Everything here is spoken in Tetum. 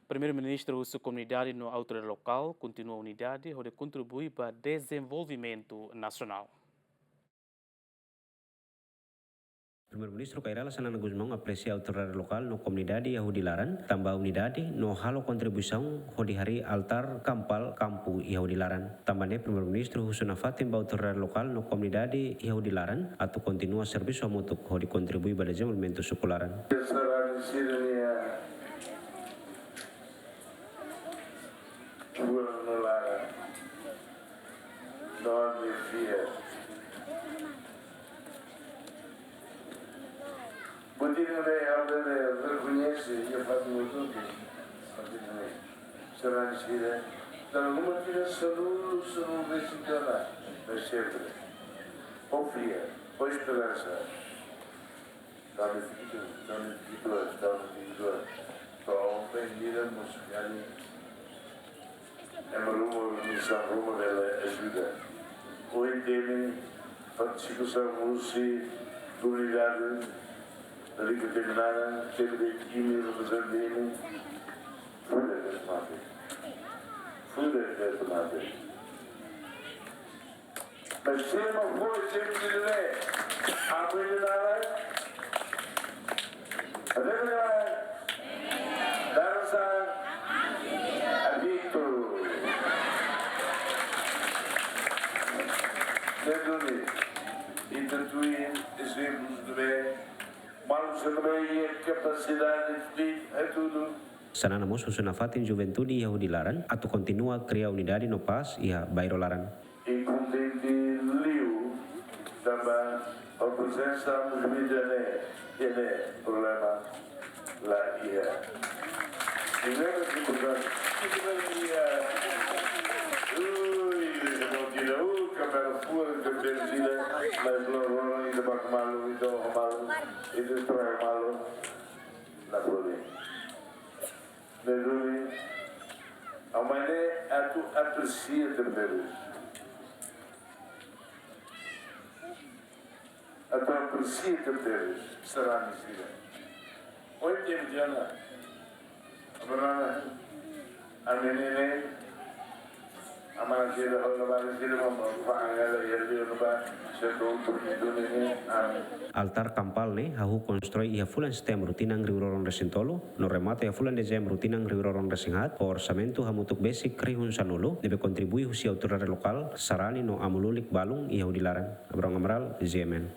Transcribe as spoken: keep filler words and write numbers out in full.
Primeiru-Ministru husu komunidade no autoridade lokál kontinua unidade hodi kontribui ba dezenvolvimentu nasionál. Primeiru-Ministru Kay Rala Xanana Gusmão apresia autoridade lokál no komunidade iha Hudi Laran tanba unidade no halo kontribuisaun hodi harii altár kampál kampu iha Hudi Laran. Tanba ne'e Primeiru-Ministru husu nafatin ba autoridade lokál no komunidade iha Hudi Laran atu kontinua servisu hamutuk hodi kontribui ba dezenvolvimentu suku laran. Sarani sira-nia fuan no laran, no nia fiar. Botina ne'e, ela deve rekoñese, e faz muito bem. Botina ne'e. Sarani sira, dala ruma tinan sanulu, sanulu resin tiha ona, mas sempre. Ho fiar, ho esperansa. Dala tinan, dala tinan, dala tinan. To'o ohin hira mós ami ema ruma, misaun ruma bele ajuda. Ohin temi partisipasaun husi komunidade, lalika temi naran, temi de'it imi reprezenta imi. Fude ke mate. Fude ke mate. Mas sira mak fó ezemplu ne'e, apoiu ne'e. Até lá. Dansa. Abito. Ne'e duni. Ita tuir ezemplus ne'ebé. Maluk sira ne'ebé iha kapasidade de hatudu. Xanana mós husu nafatin juventude iha Hudi Laran atu kontinua kria unidade no pás iha bairru laran. I kontente liu tanba ho prezensa mós vida ne'e, ne'e problema la iha. I ne'e importante. Ui, igreja boa vida, uh, kamera fua, kamera vida, mas lo, lo, lo, ida bak malu, ida ho malu, ida estraga malu. La bole. Ne'e duni, ami ne'e atu apresia temperus. Atu apresia temperus, sarani sira. Ohin temi tiha ona. Abrana, ami ne'e ne'e, Aman sira ho labarik sira mama, fa angala ya dia no ba, setor pun itu ne'e, amin. Altár kampál ne'e hahú konstrui iha fulan Setembru tinan rihun rua ruanulu resin tolu, no remata iha fulan Dezembru tinan rihun rua ruanulu resin haat, ho orsamentu hamutuk besik rihun sanulu, ne'ebé kontribui husi autoridade lokál, sarani no amu lulik balun iha Hudi Laran. Abraham Amaral, G M N.